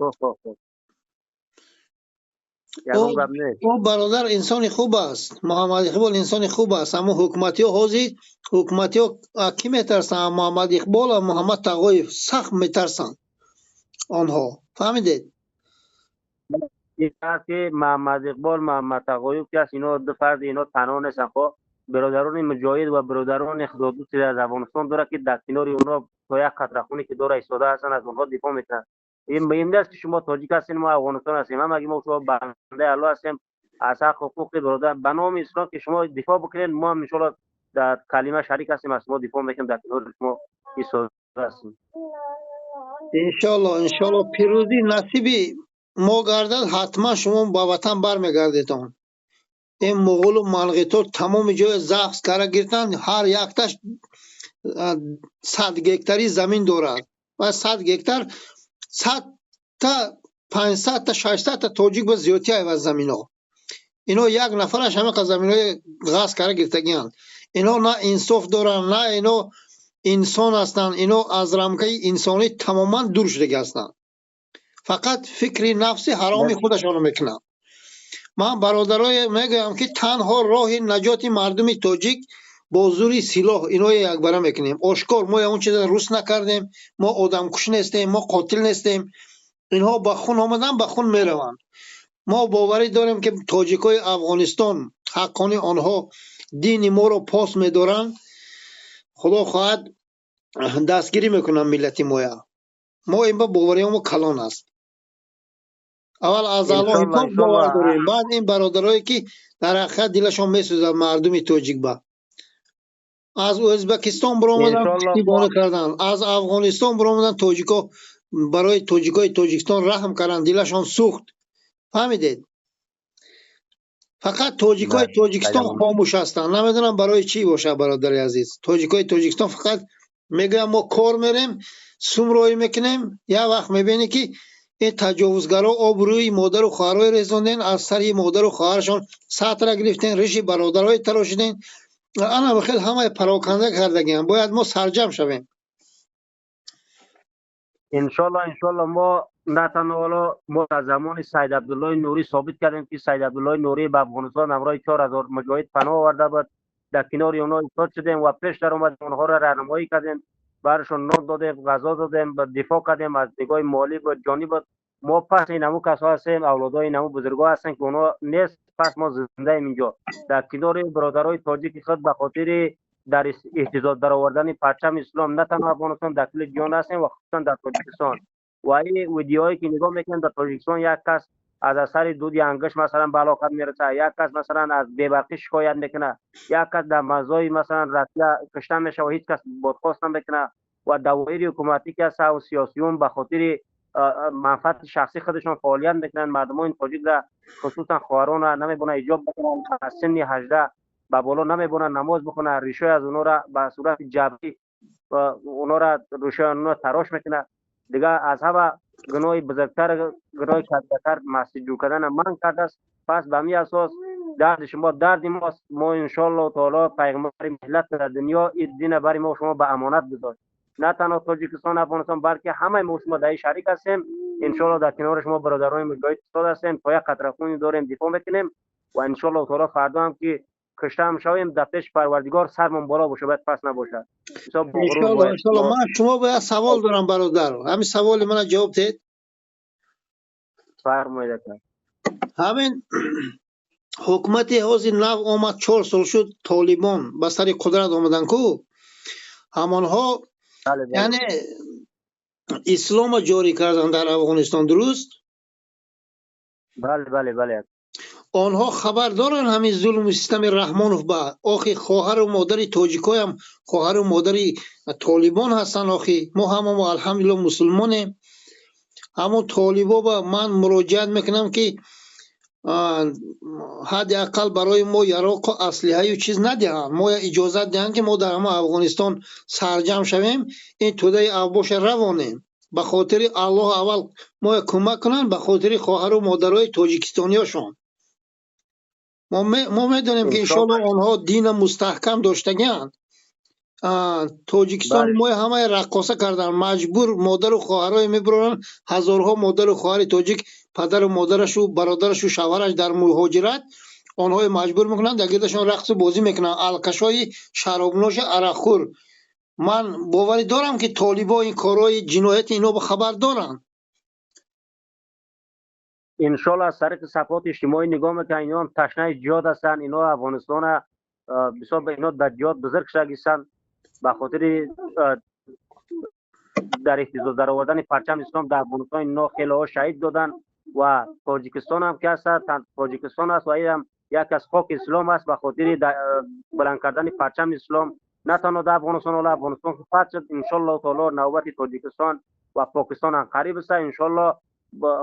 Хуб, хуб, хуб. Ягон гап нест. Ӯ бародар инсони хуб аст. Муҳаммад Иқбол инсони хуб аст. Аммо ҳукуматиҳо ҳозир, ҳукуматиҳо кӣ метарсанд? Муҳаммад Иқбол ва Муҳаммад Тағоев сахт метарсанд онҳо. Фаҳмидед? Ин аст, ки Муҳаммад Иқбол, Муҳаммад Тағоев ки аст, ино ду фард, ино танҳо нестанд. Хо бародарони муҷоҳид ва бародарони худодӯсти аз Афғонистон дорад, ки дар канори онҳо то як қатра хуне ки дора истода ҳастанд, аз онҳо дифоъ мекунанд. Ин муҳим нест, ки шумо тоҷик ҳастед, мо Афғонистон ҳастем. Ҳамаги мо шумо бандаи Аллоҳ ҳастем. Аз ҳақ ҳуқуқи бародар ба номи ислом ки шумо дифоъ бикунед, мо ҳам иншоаллоҳ дар калима шарик ҳастем, аз шумо дифоъ мекунем, дар канори шумо истода ҳастем. Иншоаллоҳ, иншоаллоҳ, пирӯзӣ насиби мо гардад, ҳатман шумо ба ватан бармегардедон. Ин муғулу манғито тамоми ҷоя зафт кара гирифтанд, ҳар якташ 100 гектари замин дорад ва 100 гектар 100-та, 500-та, 600-та тоҷик ба зиёдтӣ айваз замино. Ино як нафараш ҳамақа заминои ғасб кара гирифтагианд. Ино на инсоф доранд, на ино инсон ҳастанд, ино аз рамкаи инсонӣ тамоман дур шудагӣ ҳастанд. Фақат фикри нафси ҳароми худашонро мекунанд. Ман бародарое мегӯям, ки танҳо роҳи наҷоти мардуми тоҷик бо зури силоҳ иное якбара мекунем. Ошкор, мо ягон чиза рус накардем, мо одамкуш нестем, мо қотил нестем. Инҳо ба хун омаданд, ба хун мераванд. Мо боварӣ дорем, ки тоҷикои Афғонистон ҳаққони онҳо дини моро пос медоранд. Худо хоҳад, дастгирӣ мекунанд миллати моя. Мо ин ба бовариҳомо калон аст. Аввал аз Аллоҳи Иншоаллоҳ, пок бовар иншоаллоҳ. дорем, баъд ин бародарое, ки дар ҳақиқат дилашон месӯзад мардуми тоҷик ба. Аз Ӯзбекистон баромадан, Иншоаллоҳ. пуштибонӣ карданд, аз Афғонистон баромадан, тоҷико барои тоҷикои Тоҷикистон раҳм карданд, дилашон сӯхт. Фаҳмидед? Фақат тоҷикои Тоҷикистон хомӯш ҳастанд. Намедонам, барои чӣ бошад, бародари азиз. Тоҷикои Тоҷикистон фақат мегӯянд: мо кор мерем, сум роҳӣ мекунем. Як вақт мебинӣ, ки ин таҷовузгаро обрӯи модару хоҳарҳое резонден, аз сари модару хоҳарашон сатра гирифтен, риши бародарҳое тарошиден. Ана бихел ҳамаи пароканда кардагиам. Бояд мо сарҷам шавем. Иншоаллоҳ, иншоаллоҳ. Мо на танҳо ҳоло, мо дар замони Сайид Абдуллоҳи Нурӣ собит кардем, ки Сайид Абдуллоҳи Нурӣ ба Афғонистон ҳамроҳи 4000 муҷоҳид паноҳ оварда буд. Дар канори онҳо истод шудем ва пеш даромадем, онҳоро раҳнамоӣ кардем, барашон нон додем, ғазо додем, дифоъ кардем, аз нигоҳи молӣ буд, ҷонӣ буд. Мо пас ин ҳамун касҳо ҳастем, авлодои ин ҳамун бузургҳо ҳастем, ки онҳо нест. Пас мо зиндаем инҷо дар канори бародарои тоҷики худ, ба хотири дар иҳтизоз даровардани парчами ислом на танҳо Афғонистон, дар кулли ҷаҳон ҳастем ва хусусан дар Тоҷикистон. Ва ин видеоҳое ки нигоҳ мекунем, дар Тоҷикистон як кас аз асари дуди ангушт, масалан, ба ҳалокат мерасад, як кас, масалан, аз бебарқӣ шикоят мекунад, як кас дар марзҳои, масалан, Россия кушта мешавад ва ҳеҷ кас бодхост намекунад. Ва давоири ҳукуматӣ ки ҳаст, сиёсиюн ба хотири манфаати шахсии худашон фаъолият мекунанд. Мардумони тоҷикра, хусусан хоҳаронро, намебонанд ҳиҷоб бикунанд, аз синни 18 ба боло намебонанд намоз бихонанд, ришои аз онҳоро ба сурати ҷабрӣ онҳоро, ришои онҳоро тарош мекунад. Дигар аз ҳама гуноҳи бузургтар, гуноҳи кабиратар масҷид ҷӯр кардана манъ кардааст. Пас ба ҳамин асос дарди шумо дарди мост. Мо иншоаллоҳу таоло, пайғамбари миллат дар дунё ин дина бари мо шумо ба амонат гузошт. На танҳо Тоҷикистон, Афғонистон, балки ҳамаи мо шумо дар ин шарик ҳастем. Иншоаллоҳ, дар канори шумо бародарони муҷоҳид истод ҳастем, то як қатра хуни дорем, дифоъ мекунем. Ва иншоаллоҳу таоло фардо ҳам ки кушта ҳам шавем, дар пеши Парвардигор сармон боло бошад, бояд паст набошад. Бисёр бо ғурур Иншоаллоҳ. Бояд Иншоаллоҳ. Ман шумо бояд савол дорам, бародар, ҳамин саволи мана ҷавоб диҳед. Фармоед, ака. Ҳамин ҳукумати ҳозир нав омад, 4 сол шуд, Толибон ба сари қудрат омаданд ку, ҳамонҳо Бале, бале. яъне исломо ҷорӣ карданд дар Афғонистон, дуруст? Бале, бале, бале. Онҳо хабар доранд ҳамин зулму систами Раҳмонов ба охи хоҳару модари тоҷикоям хоҳару модари Толибон ҳастанд. Охи мо ҳамамо, алҳамдулилло, мусулмонем. Ҳамон толибо ба ман муроҷиат мекунам, ки ҳадди ақал барои мо яроқу аслиҳаю чиз надиҳанд, мо иҷозат диҳанд, ки мо дар ҳама Афғонистон сарҷамъ шавем, ин тӯдаи авбоша равонем. Ба хотири Аллоҳ аввал мо кӯмак кунанд, ба хотири хоҳару модарои тоҷикистониёшон. Мо медонем, ки иншоаллоҳ онҳо дина мустаҳкам доштагианд. Тоҷикистон мо ҳамаи раққоса карданд, маҷбур модару хоҳарое мебуранд, ҳазорҳо модару хоҳари тоҷик, падару модарашу бародарашу шавҳараш дар муҳоҷират, онҳое маҷбур мекунанд, дар гирдашон рақсу бозӣ мекунанд, алкашҳои шаробнӯши арақхӯр. Ман боварӣ дорам, ки толибо ин корҳои ҷинояти ино хабар доранд. Иншоалло, аз тариқи сафҳоти иҷтимоӣ нигоҳ мекунанд. Ино ташнаи ҷиҳод ҳастанд. Ино Афғонистона бисёр, ино дар ҷиҳод бузург шудагистанд. Ба хотири дар эҳтизоз даровардани парчами ислом дар Афғонистон ино хелеҳо шаҳид доданд ва Тоҷикистон ҳам ки ҳаст, Тоҷикистон аст ва ин як аз хоки ислом аст. Ба хотири баланд кардани парчами ислом на танҳо дар Афғонистон, ҳоло Афғонистон фатҳ шуд, иншоаллоҳ таоло навбати Тоҷикистон ва Покистон ҳам қариб аст. Иншоаллоҳ,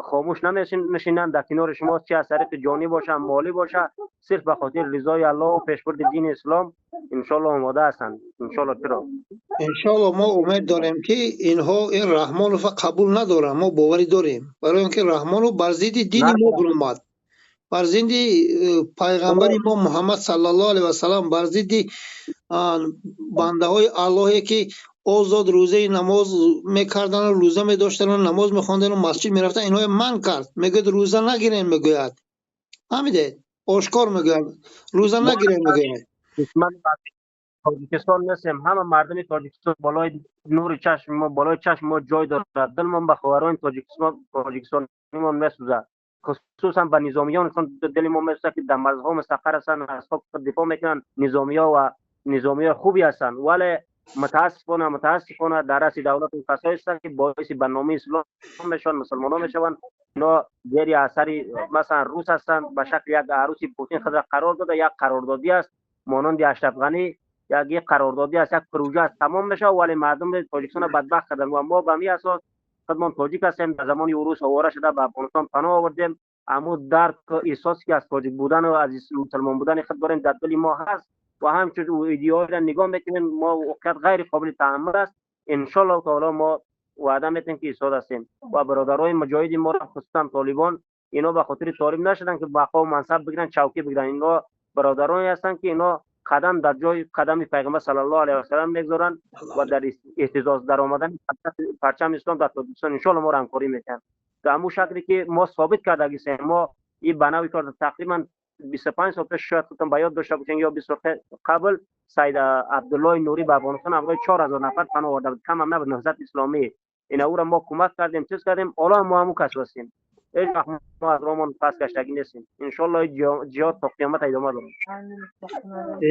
хомӯш наменишинанд, дар канори шумо, чи аз тариқи ҷонӣ боша, молӣ боша, сирф ба хотири ризои Аллоҳ ва пешбурди дини ислом иншоаллоҳ омода ҳастанд. Иншоаллоҳ, чиро? Иншоаллоҳ, мо умед дорем, ки инҳо ин Раҳмонова қабул надоранд. Мо боварӣ дорем, барои он ки Раҳмонов бар зидди дини мо баромад, бар зидди пайғамбари мо Муҳаммад саллаллоҳу алайҳи васаллам, бар зидди бандаҳои Аллоҳе, ки озод рӯзаи намоз мекардану рӯза медоштану намоз мехондану масҷид мерафтан, инҳое манъ кард. Мегӯяд, рӯза нагирем, мегӯяд. Фаҳмидед? Ошкор мегӯяд, рӯза нагирем, мегӯяд. Тоҷикистон нестем, ҳама мардуми Тоҷикистон болои нури чашми мо, болои чашми мо ҷой дорад. Дилмон ба хоҳарони Тоҷикистон, тоҷикистонимон месӯзад, хусусан ба низомиён дили мо месӯзад, ки дар марзҳо мустақар ҳастанд, аз хок худ дифоъ мекунанд. Низомиё ва низомиёи хубе ҳастанд, вале мутаассифона дар раси давлат касое ҳастанд, ки боиси бадномии ислом мешаванд, мусулмонон мешаванд. Ино зери асари, масалан, рус ҳастанд, ба шакли як аруси Путин худро қарор дода, як қарордодӣ аст, монанди Ашраф Ғанӣ, як қарордодӣ аст, як пруҷа аст, тамом мешавад, вале мардуми Тоҷикистонро бадбахт карданд. Ва мо ба ҳамин асос худмон тоҷик ҳастем, дар замони урус овора шуда ба Афғонистон паноҳ овардем. Аммо дарк, эҳсосе ки аз тоҷик будан ва аз мусулмон будани худ дорем, дар дили мо ҳаст ва ҳамчун идеоро нигоҳ мекунем мо, воқеият ғайри қобили таҳаммул аст. Иншоаллоҳ таоло, мо ваъда метем, ки истод ҳастем ва бародарои муҷоҳиди мо, хусусан толибон, ино ба хотири толиб нашуданд, ки мақом, мансаб бигиранд, чавкӣ бигиранд. Ино бародароне ҳастанд, ки ино қадам дар ҷои қадами пайғамбар саллаллоҳу алайҳи васаллам мегузоранд ва дар эҳтизоз дар омадани парчами ислом дар Тоҷикистон иншоалло моро ҳамкорӣ мекунанд. Дар ҳамун шакле ки мо собит кардагистем, мо ин ба нави кор тақрибан 25 сол пеш, шояд худтон ба ёд дошта бошед, ё 20 сол қабл, Саид Абдуллои Нурӣ ба Афғонистон ҳамроҳи 4000 нафар паноҳ оварда буд. Кам ҳам набуд Наҳзати Исломӣ. Ина ӯро мо кӯмак кардем, чиз кардем. Ҳоло мо ҳамун кас ҳастем. Ҳеҷ вақт мо аз роҳмон пас гаштагӣ нестем. Иншоалло, ҷиҳод то қиёмат идома дорад.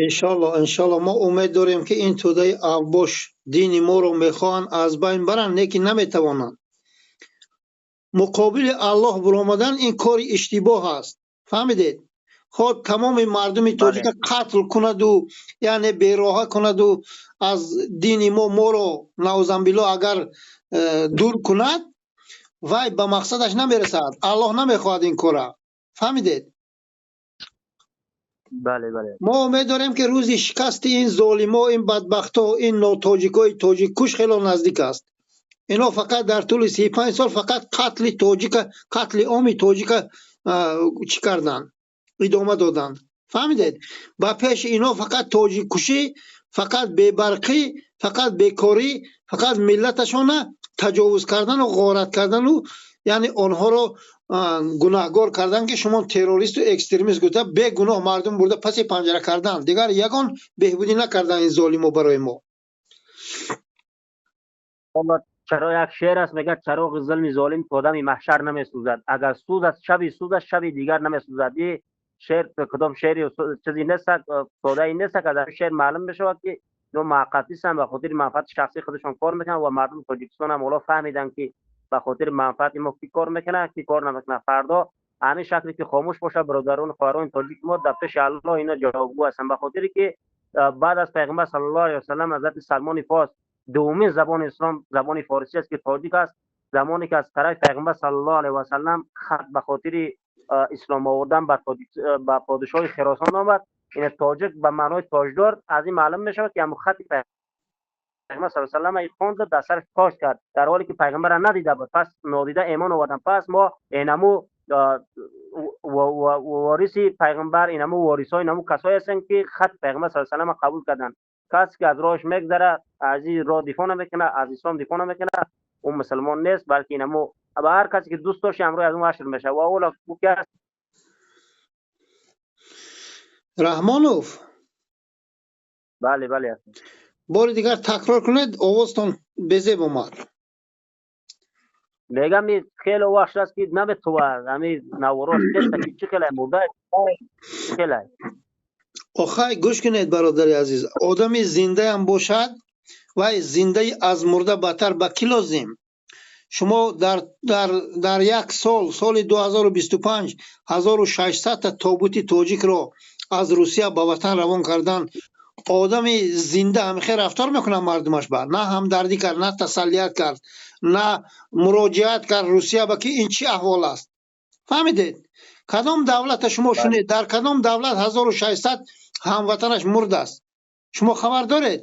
Иншоалло, иншоалло, мо умед дорем, ки ин тӯдаи авбош дини моро мехоҳанд аз байн баранд, лекин наметавонанд. Муқобили Аллоҳ баромадан ин кори иштибоҳ аст. Фаҳмидед? Хоҳ тамоми мардуми тоҷика қатл кунаду, яъне бероҳа кунаду, аз дини мо моро, наузанбилло, агар дур кунад, вай ба мақсадаш намерасад. Аллоҳ намехоҳад ин кора. Фаҳмидед? Бале. Мо умед дорем, ки рӯзи шикасти ин золимо, ин бадбахто, ин нотоҷикои тоҷиккуш хело наздик аст. Ино фақат дар тӯли 35 сол фақат қатли тоҷика, қатли оми тоҷика чӣ карданд, идома доданд. Фаҳмидед? Ба пеши ино фақат тоҷиккушӣ, фақат бебарқӣ, фақат бекорӣ, фақат миллаташона таҷовуз кардану ғорат кардану, яъне онҳоро гунаҳгор кардан, ки шумо террористу экстремист гуфта, бегуноҳ мардум бурда паси панҷара кардан. Дигар ягон беҳбудӣ накардан ин золимо барои мо. Чаро як шеър аст, мегӯяд: «Чароғи зулми золим то дами маҳшар намесӯзад, агар сӯзад шаби сӯзад, шаби дигар намесӯзад». И шеър кадом шеъри чизе нест, содае нест. Аз шеър маълум мешавад, ки ино муваққатистанд, ба хотири манфаати шахсии худашон кор мекунанд ва мардуми Тоҷикистон ҳам ҳоло фаҳмиданд, ки ба хотири манфаати мо кӣ кор мекунад, кӣ кор намекунад. Фардо ҳамин шакле ки хомӯш бошад, бародарону хоҳарони тоҷики мо дар пеши Аллоҳ ино ҷавобгӯ ҳастанд, ба хотире ки баъд аз пайғамбар саллаллоҳу алайҳи васаллам, ҳазрати Салмони Форс, дуввумин забони ислом забони форсӣ аст, ки тоҷик аст. Замоне ки аз тарафи пайғамбар саллаллоҳу алайҳи васаллам хат ба хотири ислом овардан ба подишоҳи Хиросон омад, ин тоҷик ба маънои тоҷдор. Аз ин маълум мешавад, ки ҳамун хати пайғамбар саллаллоҳу алайҳи васаллам хонд, дар сараш тоҷ кард, дар ҳоле ки пайғамбарро надида буд. Пас нодида имон овардан. Пас мо инаму вориси пайғамбар, инаму ворисҳои инаму касое ҳастанд, ки хати пайғамбар саллаллоҳу алайҳи васаллам қабул карданд. کسی که از راهش میگذره، از این راه دفاع نمیکنه، از اسلام دفاع نمیکنه، اون مسلمان نیست، بلکه اینمو با هر کسی که دوست داشت امروز از اون حشر میشه و اولا او که است. Раҳмонов. بله بله. Бори дигар такрор кунед, овозтон безеб омад. میگم این خیلی وحش است که نمیتوه همین نواراش نیست که چه خیلی مرده، چه خیلی. Охай, гӯш кунед, бародари азиз, одами зиндаам бошад, вай зиндаи аз мурда бадтар ба кӣ лозим? Шумо дар як сол, соли 2025, 1600 та тобути тоҷикро аз Русия ба ватан равон кардан, одами зинда ҳамихел рафтор мекунад мардумаш ба? На ҳамдардӣ кард, на тасаллият кард, на муроҷиат кард Русия ба, ки ин чӣ аҳвол аст. Фаҳмидед? Кадом давлата шумо шунед, дар кадом давлат 1600 ҳамватанаш мурдааст, шумо хабар доред?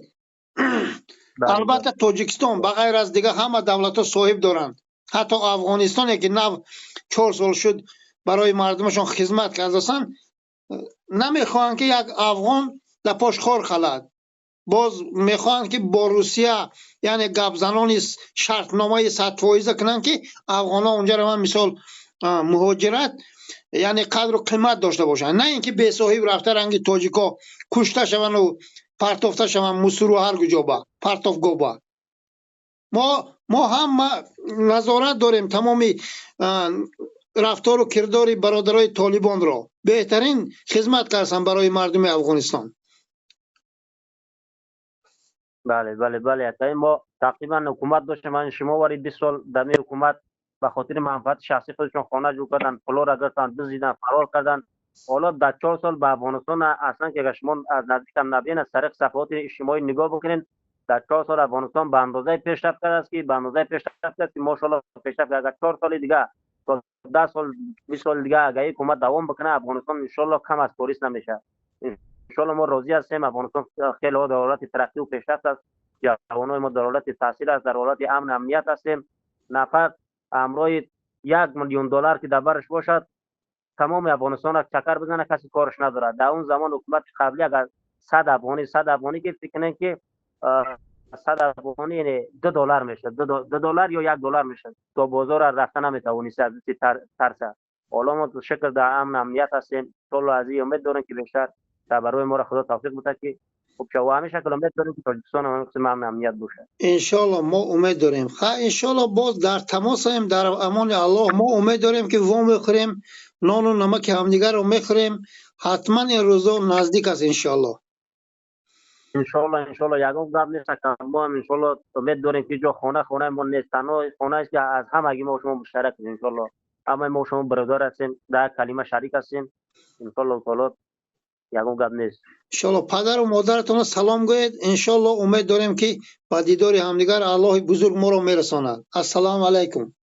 Албатта, Тоҷикистон ба ғайр аз дигар ҳама давлатҳо соҳиб доранд. Ҳатто Афғонистоне, ки нав 4 сол шуд барои мардумашон хизмат кардастанд, намехоҳанд, ки як афғон дар пош хор халад. Боз мехоҳанд, ки бо Русия, яъне гапзанони шартномаи 100-фоиза кунанд, ки афғонҳо унҷа раванд, мисол, муҳоҷират, яъне қадру қимат дошта бошанд, на ин ки бесоҳиб рафта, ранги тоҷико кушта шаванду партофта шаванд мусуру ҳар куҷоба партофгоба. Мо ҳама назорат дорем тамоми рафтору кирдори бародарои толибонро. Беҳтарин хизмат карданд барои мардуми Афғонистон. بله، ما تقریبا حکومت داشتیم. من شما ولی 20 سال در حکومت به خاطر منفعت شخصی خودشون خانه جور کردن، پولا را گرفتن، دزدیدن، فرار کردن. حالا در 4 سال به افغانستان اصلا که اگر شما از نزدیک هم نبینید، از طریق صفحات اجتماعی نگاه بکنین، در 4 سال افغانستان به اندازه پیشرفت کرده است که به اندازه پیشرفت کرده که ماشاءالله پیشرفت. اگر 4 سال دیگه تا 10 سال، 20 سال دیگه اگر این حکومت دوام بکنه، افغانستان انشالله کم از پاریس نمیشه. انشالله ما راضی هستیم. افغانستان خیلی در حالت ترقی و پیشرفت است. جوانای ما در حالت تحصیل است، در حالت امن امنیت هستیم. نفر امرای 1 میلیون دلار که در برش باشد، تمام افغانستان را چکر بزنه، کسی کارش نداره. در اون زمان حکومت قبلی اگر 100 افغانی، 100 افغانی که فکر کنن که 100 افغانی یعنی 2 دلار میشه، 2 دلار یا 1 دلار میشه، تا بازار رفته نمیتوانست از ترسه. حالا ما شکر در امن امنیت هستیم. ان از این امید داریم که بیشتر در برای ما را خدا توفیق بده که خب شو همیشه که امید داریم که تاجیکستان هم قسم امن امنیت باشه. انشالله، ما امید داریم. خب، انشالله باز در تماس هم. در امان الله. ما امید داریم که وا میخوریم، نان و نمک همدیگر رو میخوریم. حتما این روزا نزدیک است، انشالله. انشالله، انشالله، یگان گپ نیست. ما هم انشالله امید داریم که جا خانه خانه ما نیست، تنها خانه است که از همگی ما شما مشترک، انشالله همه ما شما برادر هستیم، در کلمه شریک هستیم، انشالله تعالی یگان گپ نیست. انشالله پدر و مادرتون سلام گوید. انشالله امید داریم که با دیدار همدیگر الله بزرگ ما رو میرساند. السلام علیکم.